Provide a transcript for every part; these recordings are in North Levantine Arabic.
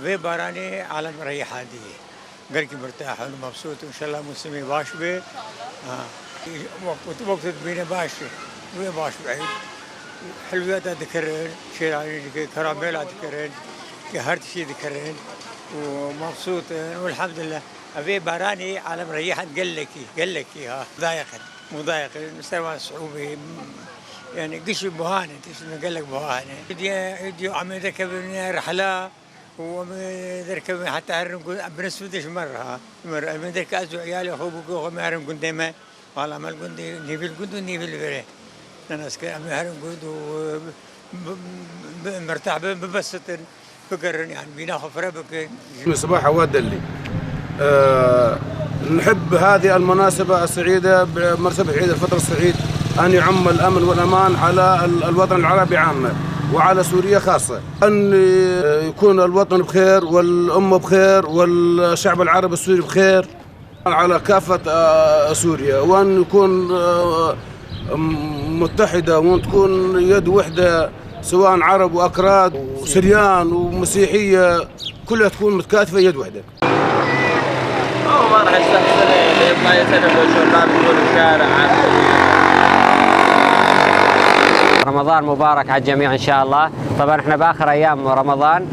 Vê baranê alem reyhandî gelekî mirtah in mebsût in înşallah mûsimê baş be وقت تبينه باش باش بعيد حلويات dikirin şêranî dikirin karamela dikirin her tiştî dikirin ومبسوط والحمد لله vê baranê alem reyhan gelekî gelekî ها مضايقن مضايقن مستوى صعوبة يعني قش بهانة قال لك بهانة يدي عم يركب رحلة ويركب حتى بنسودش مرة مرة من أزو عيالي أخو ما هرم قندي والله ما القندي نيفي القند ونيفي البري أنا عم هرم قند مرتاح ببسط فكر يعني بيناخذ فربك. صباح ودلي نحب هذه المناسبة السعيدة بمناسبة عيد الفطر السعيد أن يعم الأمن والأمان على الوطن العربي عامة وعلى سوريا خاصة، أن يكون الوطن بخير والأمة بخير والشعب العربي السوري بخير على كافة سوريا، وأن يكون متحدة وأن تكون يد وحدة سواء عرب وأكراد وسريان ومسيحية كلها تكون متكاتفة يد وحدة. ما راح رمضان مبارك على الجميع ان شاء الله. طبعا احنا باخر ايام رمضان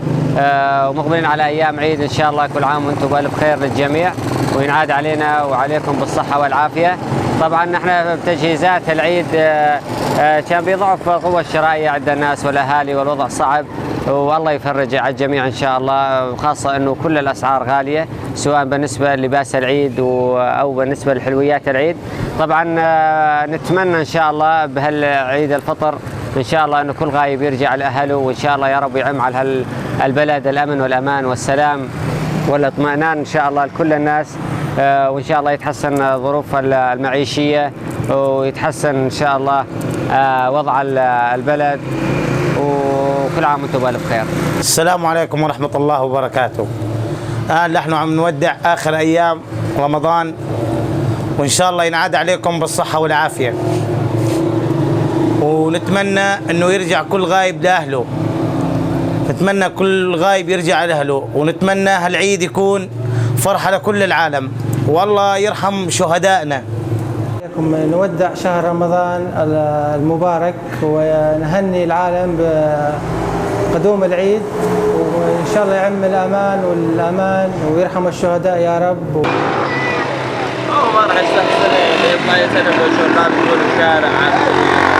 ومقبلين على ايام عيد ان شاء الله. كل عام وانتم بالف خير للجميع وينعاد علينا وعليكم بالصحه والعافيه. طبعا نحن بتجهيزات العيد كان بيضعف القوه الشرائيه عند الناس والاهالي والوضع صعب، والله يفرج على الجميع ان شاء الله، خاصه انه كل الاسعار غاليه سواء بالنسبه للباس العيد او بالنسبه لحلويات العيد. طبعا نتمنى ان شاء الله بهالعيد الفطر ان شاء الله انه كل غايب يرجع لاهله، وان شاء الله يا رب يعم على البلد الامن والامان والسلام والاطمئنان ان شاء الله لكل الناس، وان شاء الله يتحسن الظروف المعيشيه ويتحسن ان شاء الله وضع البلد، وكل عام وانتم بالف خير. السلام عليكم ورحمة الله وبركاته. الآن نحن عم نودع آخر أيام رمضان، وإن شاء الله ينعاد عليكم بالصحة والعافية، ونتمنى أنه يرجع كل غايب لأهله، نتمنى كل غايب يرجع لأهله، ونتمنى هالعيد يكون فرحة لكل العالم، والله يرحم شهدائنا. نودع شهر رمضان المبارك ونهني العالم بقدوم العيد، وإن شاء الله يعم الأمان والأمان ويرحم الشهداء يا رب. ما راح.